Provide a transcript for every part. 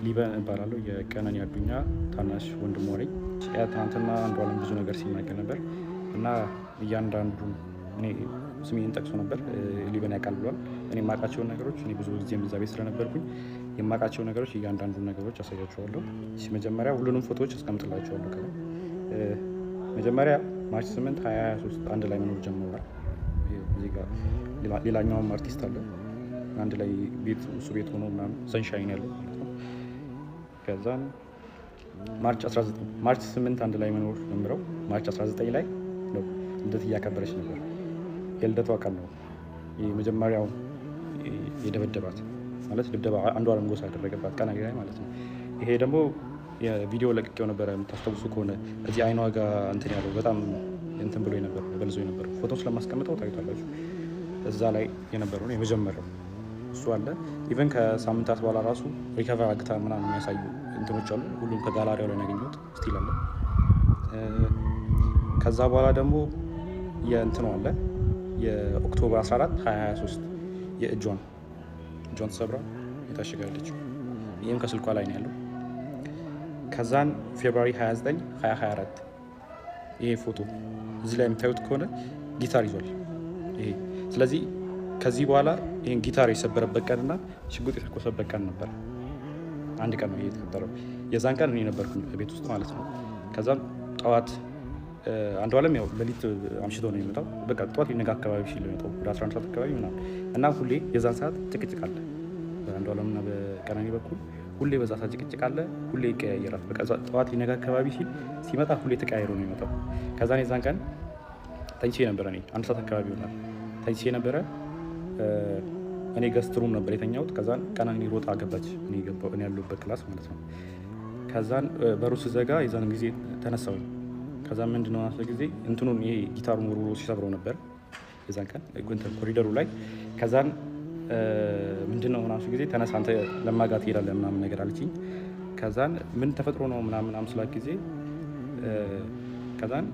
ሊበን እባላለሁ። የቀነኒ አዱኛ ታናሽ ወንድሟ ነኝ። ትናንትና አንዷለም ብዙ ነገር ሲናገር ነበር እና እያንዳንዱ እኔ ስሜን ጠቅሶ ነበር። ሊበን ያውቃል ብሏል። እኔ የማውቃቸውን ነገሮች፣ እኔ ብዙ ጊዜ እዛ ቤት ስለነበርኩኝ የማውቃቸውን ነገሮች እያንዳንዱን ነገሮች አሳያቸዋለሁ። መጀመሪያ ሁሉንም ፎቶዎች አስቀምጥላቸዋለሁ። ከላይ መጀመሪያ March 8 2023 አንድ ላይ መኖር ጀምረዋል። እዚህ ጋር ሌላኛውም አርቲስት አለ፣ አንድ ላይ ቤት እሱ ቤት ሆኖ ምናምን ሰንሻይን ያለው ማለት ነው። ከዛን March 19፣ March 8 አንድ ላይ መኖር ጀምረው March 19 ላይ ነው ልደት እያከበረች ነበር። የልደቷ ቀን ነው የመጀመሪያው የደበደባት፣ ማለት ድብደባ አንዷለም ጎሳ ያደረገባት ቀነኒ ላይ ማለት ነው። ይሄ ደግሞ የቪዲዮ ለቅቄው ነበረ፣ የምታስታውሱ ከሆነ እዚህ አይኗ ጋር እንትን ያለው፣ በጣም እንትን ብሎ ነበር፣ በልዞ ነበር። ፎቶ ስለማስቀምጠው ታዩታላችሁ። እዛ ላይ የነበረው ነው የመጀመሪያው እሱ አለ። Even ከሳምንታት በኋላ ራሱ recover አግታ ምናምን የሚያሳዩ እንትኖች አሉ። ሁሉም ከጋላሪያው ላይ ያገኘሁት still አለ። ከዛ በኋላ ደግሞ የእንትኑ አለ፣ የ October 14 2023 የእጇን እጇን ተሰብራ የታሸጋለችው፣ ይህም ከስልኳ ላይ ነው ያለው። ከዛን February 29 2024 ይሄ ፎቶ እዚህ ላይ የምታዩት ከሆነ ጊታር ይዟል። ይሄ ስለዚህ ከዚህ በኋላ ይህን ጊታር የሰበረበት ቀንና ሽጉጥ የተኮሰበት ቀን ነበር። አንድ ቀን ነው ይሄ የተፈጠረው። የዛን ቀን እኔ ነበርኩኝ ቤት ውስጥ ማለት ነው። ከዛም ጠዋት አንዷለም ያው ሌሊት አምሽቶ ነው የሚመጣው። በቃ ጠዋት ሊነጋ አካባቢ ሲል ነው የሚመጣው፣ ወደ 11 ሰዓት አካባቢ ምናምን፣ እና ሁሌ የዛን ሰዓት ጭቅጭቅ አለ በአንዷለም እና በቀነኒ በኩል። ሁሌ በዛ ሰዓት ጭቅጭቅ አለ። ሁሌ ይቀያየራል። በቃ ጠዋት ሊነጋ አካባቢ ሲል ሲመጣ ሁሌ ተቀያይሮ ነው የሚመጣው። ከዛን የዛን ቀን ተኝቼ ነበረ። እኔ 1 ሰዓት አካባቢ ይሆናል ተኝቼ ነበረ። እኔ guest room ነበር የተኛሁት። ከዛን ቀነኒ ሮጣ ገባች፣ እኔ ያለሁበት class ማለት ነው። ከዛን በሩ ስዘጋ የዛን ጊዜ ተነሳሁኝ። ከዛ ምንድነው አስለ ጊዜ እንትኑን ይሄ ጊታሩን ወርውሮ ሲሰብረው ነበር የዛን ቀን እንትን ኮሪደሩ ላይ። ከዛን ምንድነው ምናምን ጊዜ ተነሳ አንተ ለማጋ ትሄዳለህ ምናምን ነገር አለችኝ። ከዛን ምን ተፈጥሮ ነው ምናምን ምናምን ስላት ጊዜ ከዛን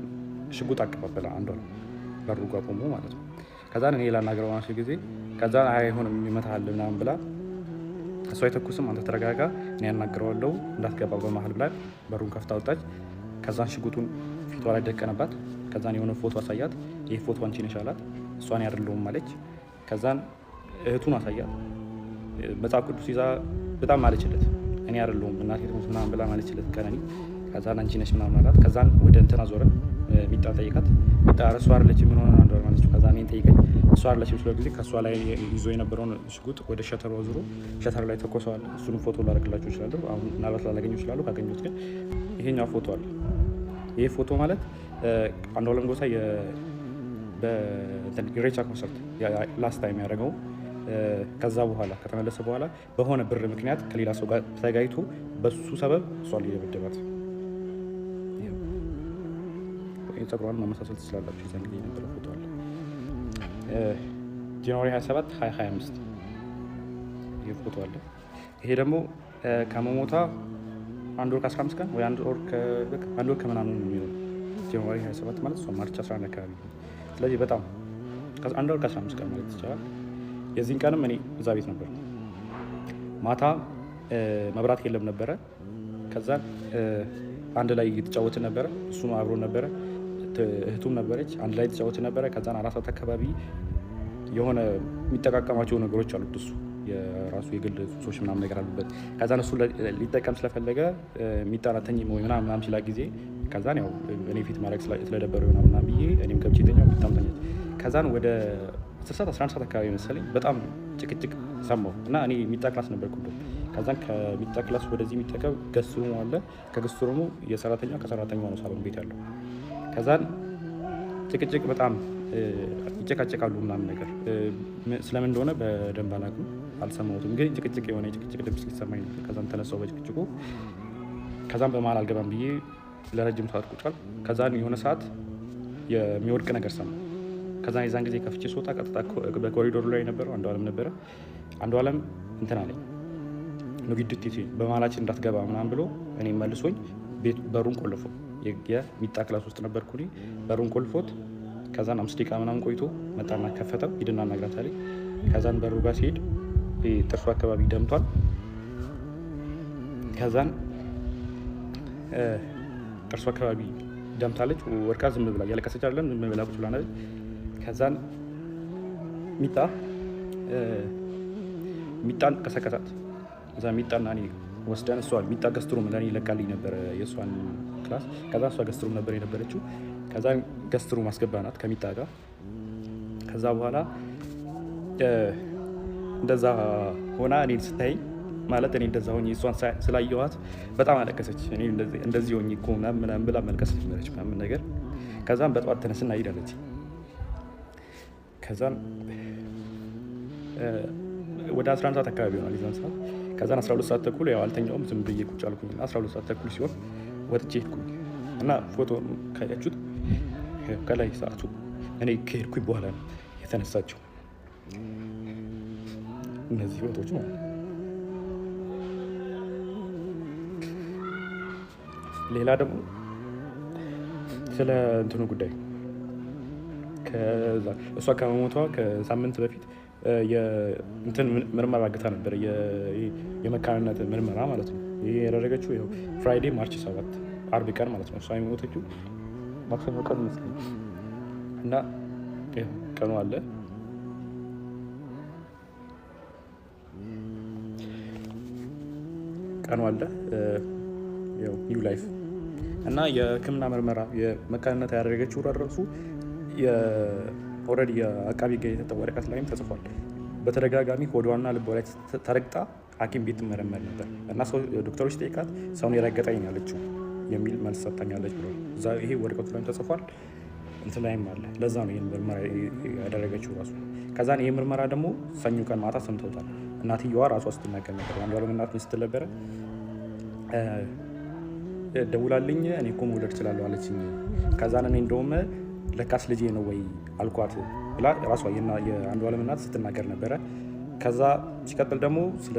ሽጉጥ አቀባበለ አንዷ ነው በሩ ጋር ቆሞ ማለት ነው። ከዛን እኔ ላናግረው ምናምን ጊዜ ከዛን አይ አይሆንም ይመታሃል ምናምን ብላ፣ እሱ አይተኩስም፣ አንተ ተረጋጋ፣ እኔ ያናግረዋለሁ፣ እንዳትገባ በመሀል ብላ በሩን ከፍታ ወጣች። ከዛን ሽጉጡን ፊቷ ላይ ደቀነባት። ከዛን የሆነ ፎቶ አሳያት። ይህ ፎቶ አንቺ ነሽ አላት። እሷን አይደለሁም አለች። ከዛን እህቱን አሳያት። መጽሐፍ ቅዱስ ይዛ በጣም ማለችለት። እኔ አይደለሁም እናቴ ትሙት ምናምን ብላ ማለችለት ቀነኒ። ከዛን አንቺ ነሽ ምናምን አላት። ከዛን ወደ እንትና ዞረ፣ ሚጣ ጠይቃት። ሚጣ እሷ አይደለችም፣ ምን ሆነ አንዷ ማለችው። ከዛን እኔን ጠይቀኝ፣ እሷ አይደለችም ስለ ጊዜ ከእሷ ላይ ይዞ የነበረውን ሽጉጥ ወደ shutter ኡ ዞሮ shutter ላይ ተኮሰዋል። እሱንም ፎቶ ላደርግላችሁ እችላለሁ። አሁን ምናልባት ላላገኘው እችላለሁ። ካገኘሁት ግን ይሄኛው ፎቶ አለ። ይሄ ፎቶ ማለት አንዷለም ጎሳ በኢሬቻ ኮንሰርት last time ያደረገው፣ ከዛ በኋላ ከተመለሰ በኋላ በሆነ ብር ምክንያት ከሌላ ሰው ጋር ተጋይቶ በሱ ሰበብ እሷን ሊደበደባት፣ ፀጉሯን ማመሳሰል ትችላላችሁ። የዛን ጊዜ የነበረ ፎቶ አለ። January 27 2025 ይህ ፎቶ አለ። ይሄ ደግሞ ከመሞታ አንድ ወር ከ15 ቀን ወይ አንድ ወር ከምናምን ነው የሚሆነው። January 27 ማለት እሷ March 11 አካባቢ ነው። ስለዚህ በጣም አንድ ወር ከ15 ቀን ማለት ይቻላል። የዚህን ቀንም እኔ እዛ ቤት ነበር። ማታ መብራት የለም ነበረ። ከዛን አንድ ላይ እየተጫወትን ነበረ። እሱም አብሮ ነበረ፣ እህቱም ነበረች። አንድ ላይ የተጫወትን ነበረ። ከዛን 4 ሰዓት አካባቢ የሆነ የሚጠቃቀማቸው ነገሮች አሉት፣ እሱ የራሱ የግል ሱሶች ምናምን ነገር አሉበት። ከዛን እሱ ሊጠቀም ስለፈለገ የሚጠራተኝ ወይ ምናምን ምናምን ሲላ ጊዜ ከዛን ያው እኔ ፊት ማድረግ ስለደበረው ይሆናል ምናምን ብዬ እኔም ገብቼ ተኛሁ፣ ሚጣም ተኛች። ከዛን ወደ 10 ሰዓት 11 ሰዓት አካባቢ መሰለኝ በጣም ጭቅጭቅ ሰማሁ እና እኔ ሚጣ class ነበርኩ። ከዛን ከሚጣ class ወደዚህ የሚጠቀም guest room ኡ አለ። ከ guest room ኡ የሰራተኛ፣ ከሰራተኛዋ ነው ሳሎን ቤት ያለው። ከዛን ጭቅጭቅ በጣም ይጨቃጨቃሉ ምናምን ነገር፣ ስለምን እንደሆነ በደንብ አላውቅም፣ አልሰማሁትም። ግን ጭቅጭቅ የሆነ የጭቅጭቅ ድምፅ ሲሰማኝ ነበር። ከዛም ተነሳው በጭቅጭቁ። ከዛም በመሀል አልገባም ብዬ ለረጅም ሰዓት ቁጭ አልኩ። ከዛን የሆነ ሰዓት የሚወድቅ ነገር ሰማሁ። ከዛን የዛን ጊዜ ከፍቼ ስወጣ ቀጥታ በኮሪዶሩ ላይ የነበረው አንዷለም ነበረ። አንዷለም እንትን አለኝ፣ ንግድት በመሀላችን እንዳትገባ ምናምን ብሎ እኔ መልሶኝ ቤት በሩን ቆልፎ፣ የሚጣ class ውስጥ ነበርኩ እኔ፣ በሩን ቆልፎት ከዛን 5 ደቂቃ ምናምን ቆይቶ መጣና ከፈተው። ሂድና አናግራት አለኝ። ከዛን በሩ ጋር ሲሄድ ጥርሱ አካባቢ ደምቷል። ከዛን ጥርሷ አካባቢ ደምታለች። ወድቃ ዝም ብላ እያለቀሰች አይደለም፣ ዝም ብላ ቁጭ ብላ ነች። ከዛን ሚጣ ሚጣን ቀሰቀሳት። እዛ ሚጣና እኔ ወስደን እሷ ሚጣ guest room ለእኔ ለቃልኝ ነበረ የእሷን class። ከዛ እሷ guest room ነበር የነበረችው። ከዛ guest room አስገባናት ከሚጣ ጋር። ከዛ በኋላ እንደዛ ሆና እኔን ስታይ ማለት እኔ እንደዛ ሆኜ እሷን ስላየኋት በጣም አለቀሰች። እኔ እንደዚህ ሆኜ እኮ ምናምን ምናምን ብላ መልቀስ ጀመረች ምናምን ነገር። ከዛም በጠዋት ተነስና ሂድ አለች። ከዛም ወደ 11 ሰዓት አካባቢ ይሆናል የዛን ሰዓት። ከዛን 12 ሰዓት ተኩል ያው አልተኛውም፣ ዝም ብዬ ቁጭ አልኩኝ እና 12 ሰዓት ተኩል ሲሆን ወጥቼ ሄድኩኝ እና ፎቶ ካያችሁት ከላይ ሰዓቱ እኔ ከሄድኩኝ በኋላ ነው የተነሳችው እነዚህ ፎቶዎች ማለት ነው። ሌላ ደግሞ ስለ እንትኑ ጉዳይ ከዛ እሷ ከመሞቷ ከሳምንት በፊት እንትን ምርመራ አግታ ነበር፣ የመካንነት ምርመራ ማለት ነው። ይሄ ያደረገችው ይኸው Friday March 7 አርብ ቀን ማለት ነው። እሷ የሞተችው ማክሰኞ ቀን ይመስለኛል። እና ይኸው ቀኑ አለ። ቀኑ አለ ያው New Life እና የሕክምና ምርመራ የመካንነት ያደረገችው ራሱ already የአቃቢ ሕግ የተሰጠው ወረቀት ላይም ተጽፏል። በተደጋጋሚ ሆዷና ልቧ ላይ ተረግጣ ሐኪም ቤት ትመረመር ነበር እና ዶክተሮች ጠይቃት ሰውን የረገጠኝ ያለችው የሚል መልስ ሰጥታኛለች ብሏል። እዛ ይሄ ወረቀቱ ላይም ተጽፏል፣ እንትን ላይም አለ። ለዛ ነው ይህን ምርመራ ያደረገችው ራሱ። ከዛን ይህ ምርመራ ደግሞ ሰኞ ቀን ማታ ሰምተውታል። እናትየዋ ራሷ ስትናገር ነበር። አንዷለም እናት ምን ስትል ነበረ? ደውላልኝ እኔ እኮ መውለድ እችላለሁ አለችኝ። ከዛን እኔ እንደውም ለካስ ልጄ ነው ወይ አልኳት ብላ ራሷ የአንዷለም እናት ስትናገር ነበረ። ከዛ ሲቀጥል ደግሞ ስለ